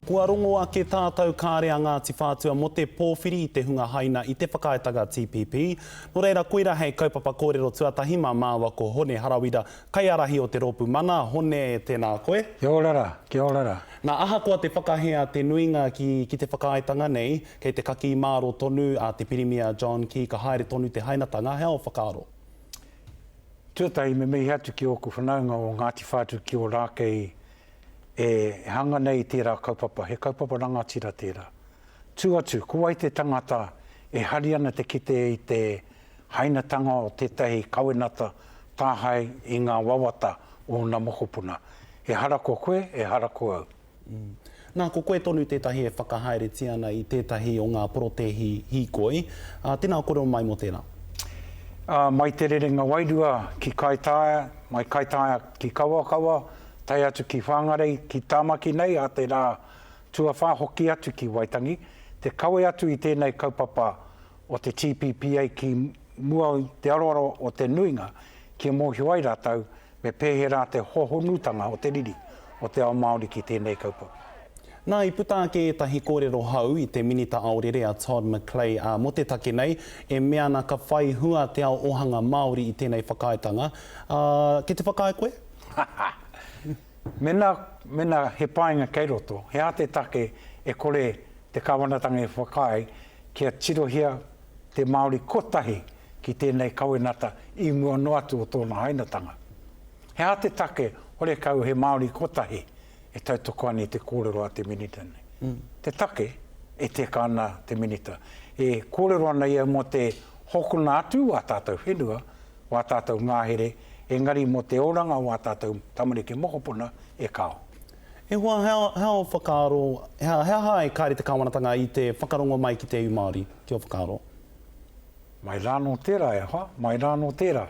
Kua rongo ake tātou kāre a Ngāti Whātua mō te pōwhiri i te hunga haina i te whakaaetanga TPP. Nō reira koira hei kaupapa kōrero tuatahi mā māua ko Hone Harawira, kaiārahi o te Rōpū Mana. Hone, tēnā koe. Kia ora rā, kia ora rā. Nā, ahakoa te whakahē a te nuinga ki, ki te whakaaetanga nei, kei te kakī māro tonu a te Pirimia John Key ka haere tonu te hainatanga, he ao whakaaro? Tuatahi me mihi atu ki ōku whanaunga o Ngāti Whātua ki Ōrākei e hanga nei i tērā kaupapa, he kaupapa rangatira tērā. Tū atu, ko wai te tangata e hari ana te kite i te hainatanga o tētahi kawenata tāhae i ngā wawata o ōna mokopuna? Ehara ko koe, ehara ko au. Nā, ko koe tonu tētahi e whakahaeretia ana i tētahi o ngā porotēhi hīkoi. Ā, tēnā kōrero mai mō tērā. Ā, mai Te Rerenga Wairua ki Kaitaia, mai Kaitaia ki Kawakawa, tae atu ki Whangarei, ki Tamaki nei a te rā tuawhā hoki atu ki Waitangi, te kawe atu i tēnei kaupapa o te TPPA ki mua i te aroaro o te nuinga kia mōhio ai rātou me pēhera te hohonutanga o te riri o te ao Māori ki tēnei kaupapa. Nā, i puta ake ētahi kōrero hou i te Minita Aorere a Todd McClay ā, mō te take nei, e mea ana ka whai hua te ao ohanga Māori i tēnei whakaaetanga. Ā, kei te whakaae koe? Mena, mena he painga kei roto, he aha te take e kore te Kāwanatanga e whakaae kia tirohia te Māori kotahi ki tēnei kawenata i mua noa atu o tōna hainatanga? He aha te take horekau he Māori kotahi e tautoko ana i te kōrero a te Minita nei? Te take e teka ana te Minita, e kōrero ana ia mō te hokona atu o ā tātou whenua, o ā tātou ngahere, engari mō te oranga o ā tātou tamariki mokopuna, e kāo. E hoa, he aha ō whakaaro, he aha e kāre te kāwanatanga i te whakarongo mai ki te iwi Māori, ki ō whakaaro? Mai rānō tērā, e hoa, mai rānō tērā.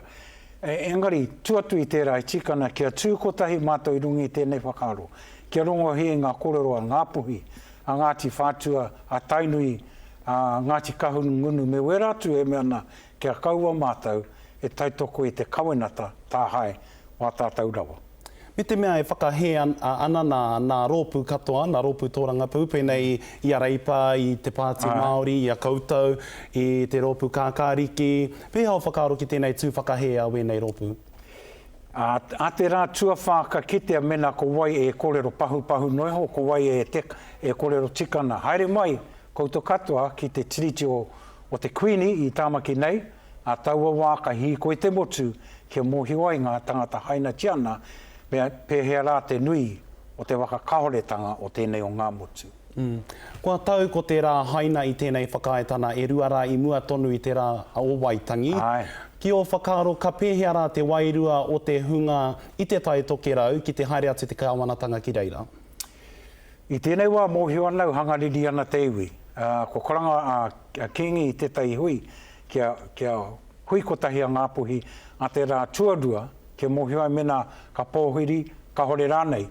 Engari, tu atu i tērā, e tika ana kia tū kotahi mātou i runga i tēnei whakaaro, kia rongohia i ngā kōrero a Ngāpuhi, a Ngāti Whātua, a Tainui, a Ngāti Kahungunu me wērā atu e mea ana kia kaua mātou e tautoko i te kawenata tāhae wā tātou rawa. Me te mea e whakahē ana nā, nā rōpū katoa, nā rōpū tōrangapū, pēnei i a Reipa, i te Pāti Māori, i a koutou, i te rōpū Kākāriki. Pēhea ō whakaaro ki tēnei tū whakahē a wēnei rōpū? Ā, ā te rā tuawhā ka kitea mēnā ko wai e kōrero pahupahu noa iho, ko wai e te, e kōrero tika ana. Haere mai koutou katoa ki te Tiriti o, o te Kuini i Tāmaki nei, ā taua wā ka hīkoi te motu kia mōhio ai ngā tangata hainatia ana me pēhea rā te nui o te whakakahoretanga o tēnei o ngā motu. Kua tau ko te rā haina i tēnei whakaaetana e rua rā i mua tonu i te rā o Waitangi. Āe. Ki ō whakaaro ka pēhea rā te wairua o te hunga i Te Tai Tokerau ki te haere atu te kāwanatanga ki reira? I tēnei wā mōhio ana au hangariri ana te iwi. Kua karanga a Kīngi i tētahi hui kia, kia hui kotahi a Ngāpuhi a te rā tuarua kia mōhio ai mēnā ka pōhiri, kāore rānei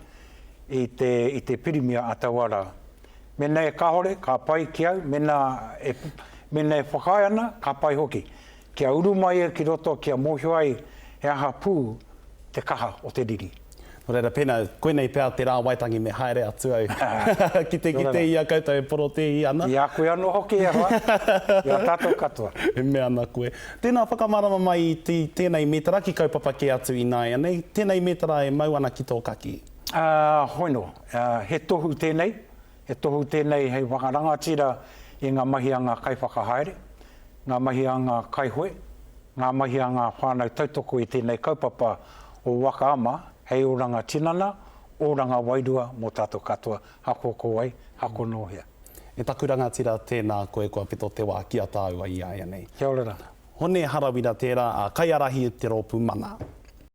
i te, i te pirimia a taua rā. Mēnā e kāore, ka pai ki au, mēnā e, mēnā e whakaae ana, ka pai hoki. Kia uru mai au ki roto kia mōhio ai he aha pū te kaha o te riri. Nō reira, pēnā, koinei pea te rā Waitangi me haere atu au ki te kite i a koutou e porotēhi ana. I a koe anō hoki e hoa, i a tātou katoa. E mea ana koe. Tēnā, whakamārama mai i tēnei mētara ki kaupapa kē atu ināianei, tēnei mētara e mau ana ki tō kakī. Ā, hoino, he tohu tēnei, he tohu tēnei hei whakarangatira i ngā mahi a ngā kaiwhakahaere, ngā mahi a ngā kaihoe, ngā mahi a ngā whānau tautoko i tēnei kaupapa o Waka Ama hei oranga tinana, oranga wairua mō tātou katoa, hako ko wai, hako nō hea. E taku rangatira, tēnā koe kua pito te wā ki a tāua i āianei. Kia ora rā. Hone Harawira tērā, ā, kaiārahi te rōpū Mana.